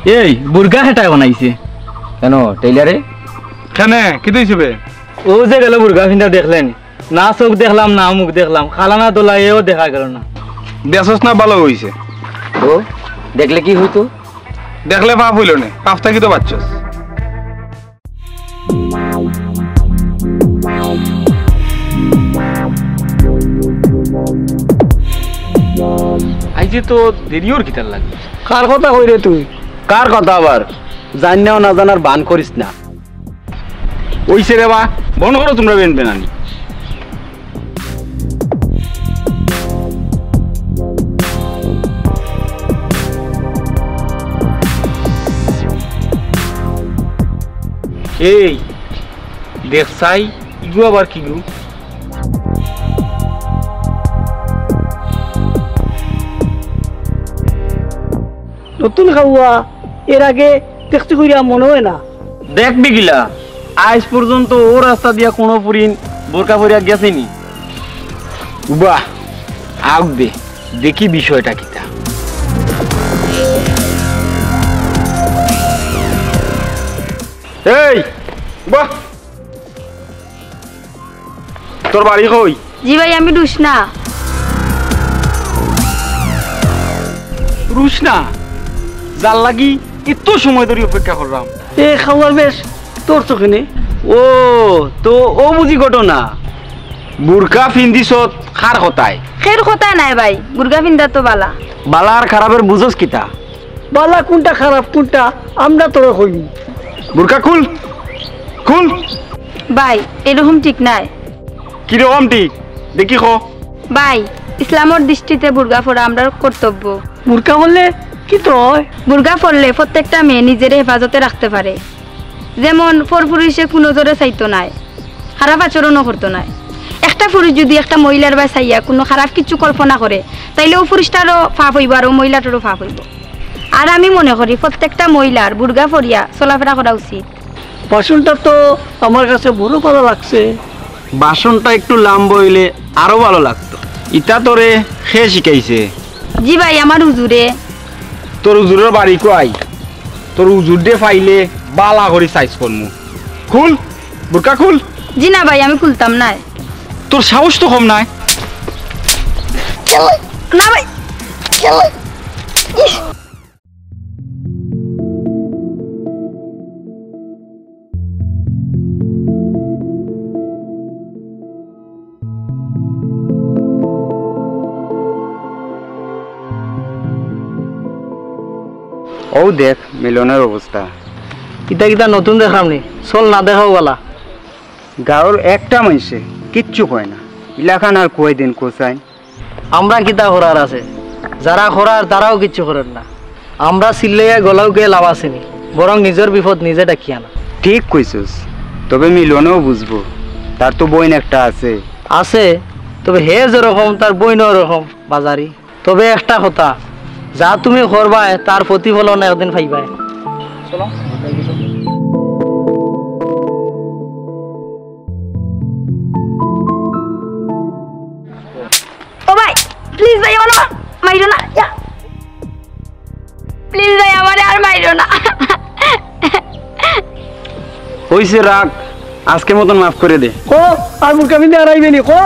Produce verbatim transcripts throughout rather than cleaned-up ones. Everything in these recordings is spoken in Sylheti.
এই, বুরকা কেটায় বানাইছে? কেনে, টেইলারে? কেনে, কিতা অইছে বে? অউ যে গেল বুরকা ফিন্দা দেখলে নি? না চউখ দেখলাম, না মুখ দেখলাম, কালা না ধলা এও দেখা গেল না। দেখছস না, ভালা অইছে। তো দেখলে কি অইতো? দেখলে পাপ অইলো নে, পাপ থাকি তো বাঁচছস। আইজে তো দেরি অর কিতার লাগি? কার কথা কইরে তুই? কার কথা আবার? জানিয়াও না জানার ভান করিস না। অইছে রে বা, বন্ধ করো তুমরা বেন বেনানি। এই, দেখ চাই, ইগু আবার কিগু? নতুন খাওয়া, এর আগে দেখছি কইরা মনে অয় না। দেখবি কিলা, আইজ পর্যন্ত অউ রাস্তা দিয়া কুনু ফুরিন বোরকা ফরিয়া গেছে নি? উবা, আউক দে, দেখি বিষয়টা কিতা। এই, উবা, তোর বাড়ি কই? জি ভাই, আমি রুশনা। রুশনা? যার লাগি ইতো সময় ধরি অপেক্ষা কররাম। এ খাওয়ার বেশ তোর চোখে নেই। ও, তো অউ বুঝি ঘটনা। বুরকা ফিন্দিছত কার কথায়? কেউর কথায় নায় ভাই, বুরকা ফিন্দা তো ভালা। ভালা আর খারাপের বুঝোস কিতা? ভালা কুনটা খারাপ কুনটা আমরা তোরে কইমু। বুরকা খুল, খুল। ভাই, এরকম ঠিক নায়। কিরকম ঠিক? দেখি ক। ভাই, ইসলামর দৃষ্টিতে বুরকা পরা আমরার কর্তব্য। বুরকা পরলে কিতা অয়? বুরকা পরলে প্রত্যেকটা মেয়ে নিজেরে হেফাজতে রাখতে পারে। যেমন পরপুরুষে কুনু নজরে চাইতো নায়, খারাপ আচরণও করতো নায়। একটা পুরুষ যুদি একটা মহিলার বায় চাইয়া কুনু খারাপ কিচ্ছু কল্পনা করে, তাইলে অউ পুরুষটারও পাপ অইবো আর অউ মহিলাটারও পাপ অইবো। আর আমি মনে করি প্রত্যেকটা মহিলার বুরকা পরিয়া চলাফেরা করা উচিত। ভাষণটা তো আমার কাছে বড় ভালা লাগছে। ভাষণটা একটু লাম্বা অইলে আরো ভালা লাগতো। ইতা তোরে কে শিখাইছে? জি ভাই, আমার হুজুরে। তোর হুজুরর বাড়ি কই? তোর হুজুররে পাইলে ভালা করি সাইজ করমু। খুল, বুরকা খুল। জি না ভাই, আমি খুলতাম নায়। তোর সাহস তো কম নায়। না ভাই। অউ দেখ মিলনর অবস্থা। ইতা কিতা নতুন দেখলাম নি? চল না দেখাও বালা। গাঁওর একটা মানষে কিচ্ছু কয় না। ইলাখান আর কয়দিন কোসাইন? আমরা কিতা করার আছে? যারা করার তারাও কিচ্ছু করের না। আমরা চিল্লাইয়া গলাউকে লাভ আছে নি, বরং নিজর বিপদ নিজে ডাকিয়া আনা। ঠিক কইছস, তবে মিলনেও বুঝবো, তার তো বইন একটা আছে। আছে, তবে হে যেরকম তার বইনও ওরকম বাজারি। তবে একটা কথা, যা তুমি করবায় তার প্রতিফলন একদিন পাইবায়। চলো। ও ভাই, please ভাই, আমারে মাইরো না। ইয়া। Please ভাই, আমারে আর মাইরো না। অইছে রাগ, আজকের মতন মাফ করি দে। কো, আর বুরকা ফিন্দা আর আইবে নি, কো?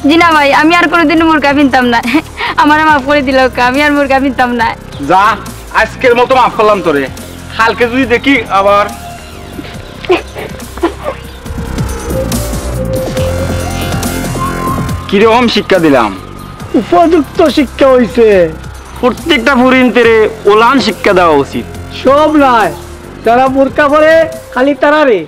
জি না ভাই, আমি আর কোনোদিন বুরকা ফিনতাম না। আমারে মাফ করি দিলাউক্কা, আমি আর বুরকা ফিনতাম না। যা, আজকের মতো মাফ করলাম তোরে। কালকে যুদি দেখি আবার। কিরকম শিক্ষা দিলাম? উপযুক্ত শিক্ষা অইছে। প্রত্যেকটা ফুরিন্তরে অলান শিক্ষা দেওয়া উচিত। সব নায়, যারা বুরকা পরে খালি তারারে।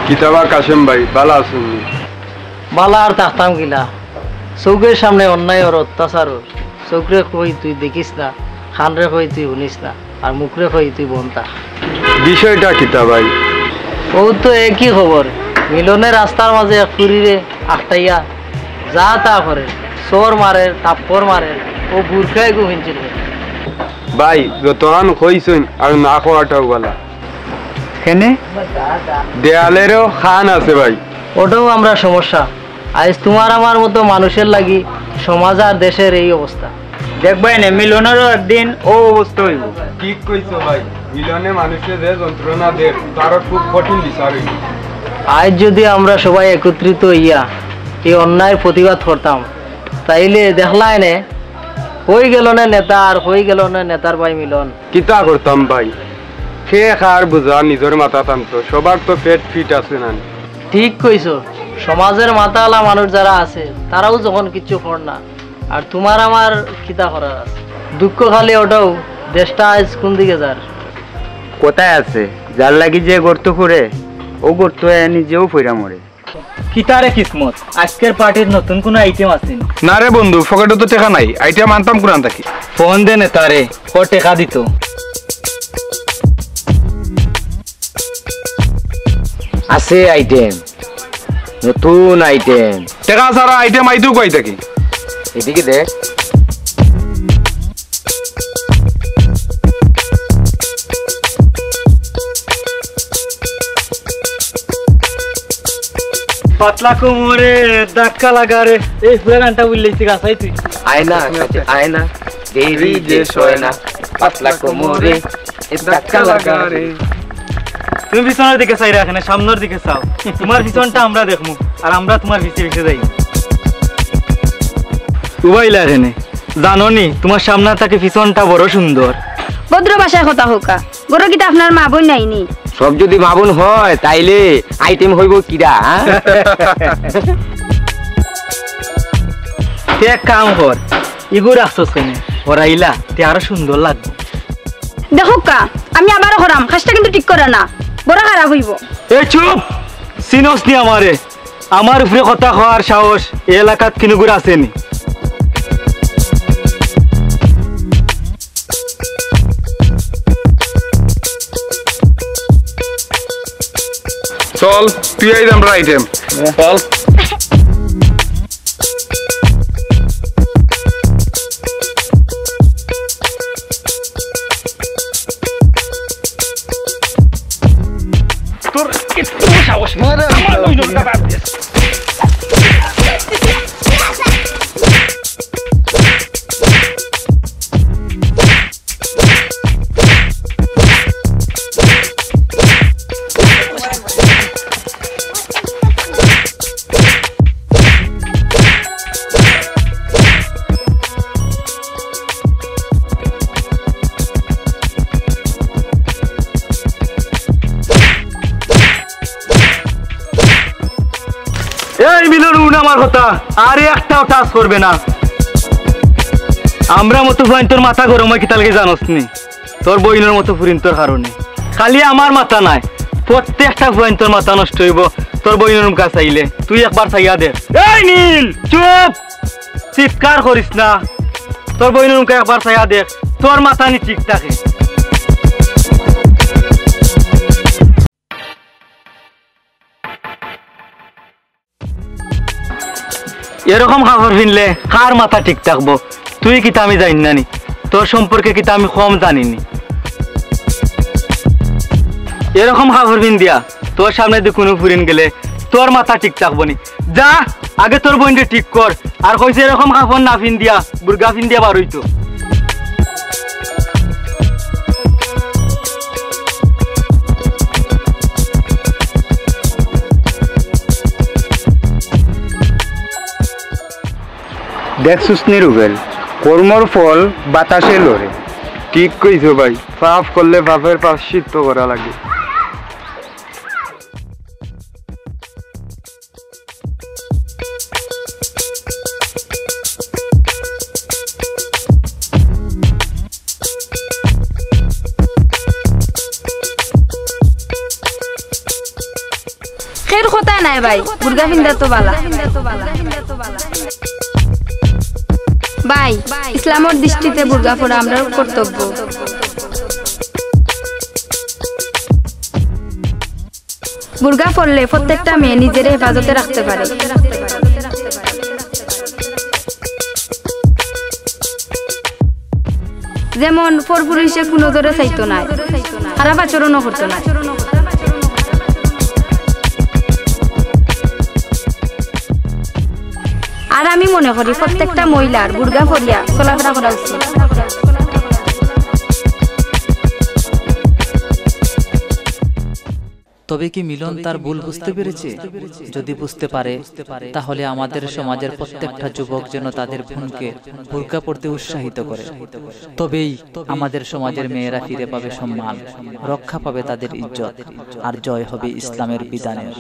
কিতা বা কাশেম ভাই, ভালা আছইন নি? ভালা আর থাকতাম কিলা? চউখর সামনে অন্যায় অর, অত্যাচার অর। চউখরে কই তুই দেখিস না, কানরে কই তুই হুনিস না, আর মুখরে কই তুই বন্ধ থাক। বিষয়টা কিতা ভাই? অউ তো একই খবর। মিলনে রাস্তার মাঝে এক ফুরিরে আটকাইয়া যা তা করের, চড় মারের, থাপ্পড় মারের, অউ বুরখা এগু ফিনছিল। ভাই, যতখান কইছইন আর না কওয়াটাউ ভালা। কেনে? দেয়ালেরও কান আছে ভাই। অটাউ আমরার সমস্যা। আইজ তুমার আমার মতো মানুষের লাগি সমাজ আর দেশের এই অবস্থা। দেখবায়নে, মিলনেরও একদিন অউ অবস্থা অইবো। ঠিক কইছো ভাই, মিলনে মানুষরে যে যন্ত্রণা দের, তারও খুব কঠিন বিচার অইবো। আইজ যুদি আমরা সবাই একত্রিত অইয়া এই অন্যায়ের প্রতিবাদ করতাম, তাইলে দেখলায়নে, কই গেল নে নেতা আর কই গেল নে নেতার ভাই মিলন। কিতা করতাম ভাই, কে কার বুঝা নিজর মাথাত আনতো, সবার তো পেট ফিট আছে না। ঠিক কইছো, সমাজের মাথাআলা মানুষ যারা আছে, তারাউ যখন কিচ্ছু কর না, আর তুমার আমার কিতা করার আছে? দুঃখ খালি অটাউ, দেশটা আইজ কুন দিকে যার। কথায় আছে, যার লাগি যে গর্ত করে, অউ গর্ত এ নিজেউ পইরা মরে। কিতারে কিসমত, আজকের পার্টির নতুন কুনু আইটেম আছে নি? না রে বন্ধু, পকেটো তো টেকা নাই, আইটেম আনতাম কুনান থাকি? ফোন দে নেতারে, অউ টেকা দিতো। আছে আইটেম, নতুন আইটেম। টেকা ছাড়া আইটেম আইতো কই থাকি? এদিকে দেখ। পাতলা কোমরে ধাক্কা লাগা রে। এই পুরা গানটা বললেই তুই গাছাই তুই। আয় না, কাছে আয় না, দেরি যে সয় না, পাতলা কোমরে এ ধাক্কা লাগা রে। তুমি পিছনের দিকে চাইরা কেনে, সামনের দিকে চাও। তুমার পিছনটা আমরা দেখমু, আর আমরা তুমার পিছে পিছে যাই। উবাইলা কেনে, জানো নি, তুমার সামনা থাকি পিছনটা বড় সুন্দর। ভদ্র ভাষায় কথা কউক্কা। ঘরো কিতা আপনার মা বইন নাই নি? সব যুদি মা বইন অয়, তাইলে আইটেম অইবো কিরা, হ্যাঁ? তে এক কাম কর, ইগু রাখছস কেনে? হরাইলা, তে আরো সুন্দর লাগবো। দেখউক্কা, আমি আবারও কইরাম, কাজটা কিন্তু ঠিক করো না, বড় খারাপ অইবো। এই চুপ! চিনস নি আমারে? আমার উপরে কথা কওয়ার সাহস এই এলাকাত কিনুগুর আছে নি? চল, তুই আইজ আমরার আইটেম। চল। তোর এত সাহস? মারা আমার লইল না, বাদ দে। এই মিলন, হুন আমার কথা, আর একটাও টাচ করবে না। আমরার মতো ফুয়াইন্তর মাথা গরম অয় কিতার লাগি জানোস নি? তোর বইনর মতো ফুরিন্তর কারণে। খালি আমার মাথা নায়, প্রত্যেকটা ফুয়াইন্তর মাথা নষ্ট অইবো তোর বইনর মুখা চাইলে। তুই একবার চাইয়া দেখ। এই নীল, চুপ! চিৎকার করিস না। তোর বইনর মুখা একবার চাইয়া দেখ, তোর মাথা নি ঠিক থাকে। এরকম কাপড় পিনলে কার মাথা ঠিক থাকবো? তুই কিতা আমি জানি না নি? তোর সম্পর্কে কিতা আমি কম জানি নি? এরকম কাপড় পিন্দিয়া তোর সামনেদি কুনু ফুরিন গেলে তোর মাথা ঠিক থাকবো নি? যা, আগে তোর বইনরে ঠিক কর। আর কইছে এরকম কাপড় না পিন্দিয়া, বুরকা পিন্দিয়া বার অইতো। দেখছস নি রুবেল, কর্মর ফল বাতাসে লড়ে। ঠিক কইছো ভাই, পাপ করলে পাপের প্রায়শ্চিত্ত করা লাগে। খের কথা নাই ভাই, বুরকা পিন্দা তো বালা। ভাই, ইসলামর দৃষ্টিতে বুরকা পরা আমরার কর্তব্য। বুরকা পরলে প্রত্যেকটা মেয়ে নিজেরে হেফাজতে রাখতে পারে। যেমন, পরপুরুষে কুনজরে চাইতো নায়, খারাপ আচরণও করতো নায়। আর আমি মনে করি প্রত্যেকটা মহিলার বুরকা পরিয়া চলাফেরা করা উচিত। তবে কি মিলন তার ভুল বুঝতে পেরেছে? যদি বুঝতে পারে, তাহলে আমাদের সমাজের প্রত্যেকটা যুবক যেন তাদের বোনকে বুরকা পরতে উৎসাহিত করে। তবেই আমাদের সমাজের মেয়েরা ফিরে পাবে সম্মান, রক্ষা পাবে তাদের ইজ্জত, আর জয় হবে ইসলামের বিধানের।